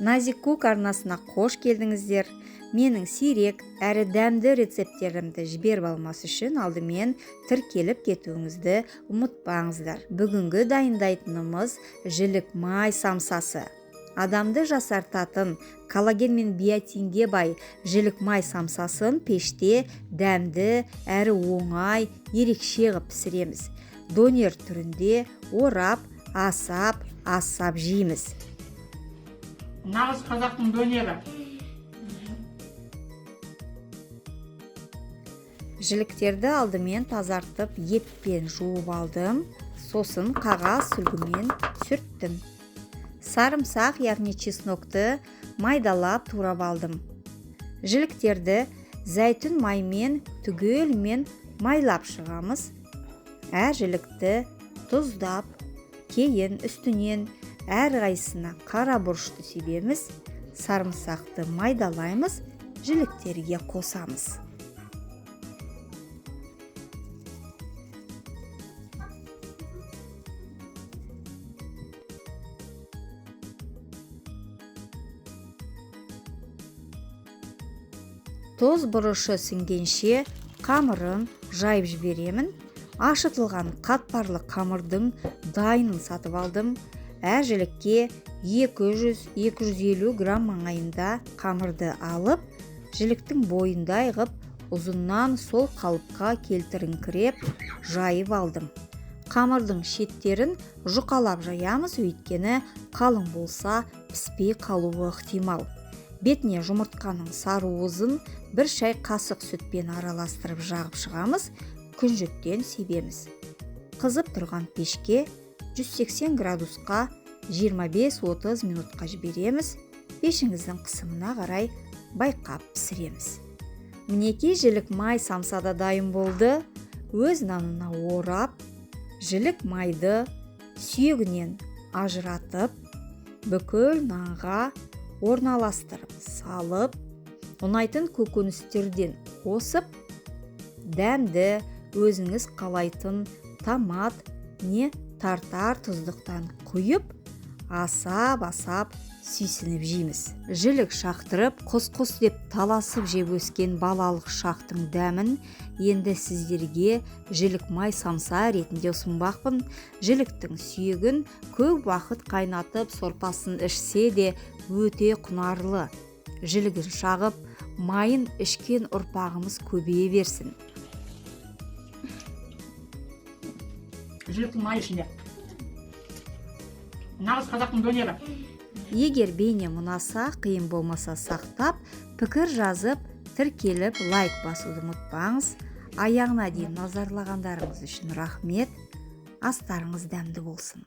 Nazik Cook арнасына қош келдіңіздер. Менің сирек әрі дәмді рецепттерімді жіберіп алмас үшін алдымен тіркеліп кетуіңізді ұмытпаңыздар. Бүгінгі дайындайтынымыз жілік май самсасы. Адамды жасартатын коллаген мен биотинге бай жілік май самсасын пеште дәмді әрі оңай ерекше ғып пісіреміз. Донер түрінде орап, асап, асап жейміз. Нағыз қазақтың донері. Жіліктерді алдымен тазартып, еппен жуып алдым, сосын қағаз сүлгімен сүрттім. Сарымсақ, яғни чеснокты майдалап турап алдым. Жіліктерді зәйтүн маймен түгелімен майлап шығамыз. Әр жілікті тұздап, кейін үстінен әрқайсысына қара бұрышты себеміз, сарымсақты майдалаймыз, жіліктерге қосамыз. Тұз бұрышы сіңгенше қамырын жайып жіберемін. Ашытылған қатпарлы қамырдың дайынын сатып алдым. Әр жілікке 200-250 грамм маңайында қамырды алып, жіліктің бойындай ғып ұзыннан сол қалыпқа келтіріңкіреп жайып алдым. Қамырдың шеттерін жұқалап жаямыз, өйткені қалың болса піспей қалуы ықтимал. Бетіне жұмыртқаның сарыуызын бір шай қасық сүтпен араластырып жағып шығамыз, күнжіттен себеміз. Қызып тұрған пешке 180 градусқа 25-30 минутқа жібереміз. Пешіңіздің қысымына қарай байқап пісіреміз. Мінекей жілік май самса да дайын болды. Өз нанына орап, жілік майды сүйегінен ажыратып, бүкіл нанға орналастырып салып, ұнайтын көкөністерден қосып, дәмді өзіңіз қалайтын томат не тартар тұздықтан құйып, асап-асап сүйсініп жейміз. Жілік шақтырып, құс-құс деп таласып жеп өскен балалық шақтың дәмін енді сіздерге жілік май самса ретінде ұсынбақпын. Жіліктің сүйегін көп уақыт қайнатып, сорпасын ішсе де өте құнарлы. Жілігін шағып, майын ішкен ұрпағымыз көбейе берсін. Жіліктің майы ішінде. Нағыз қазақтың донері. Егер бейне ұнаса, қиын болмаса сақтап, пікір жазып, тіркеліп, лайк басуды ұмытпаңыз. Аяғына дейін назарлағандарыңыз үшін рахмет. Астарыңыз дәмді болсын.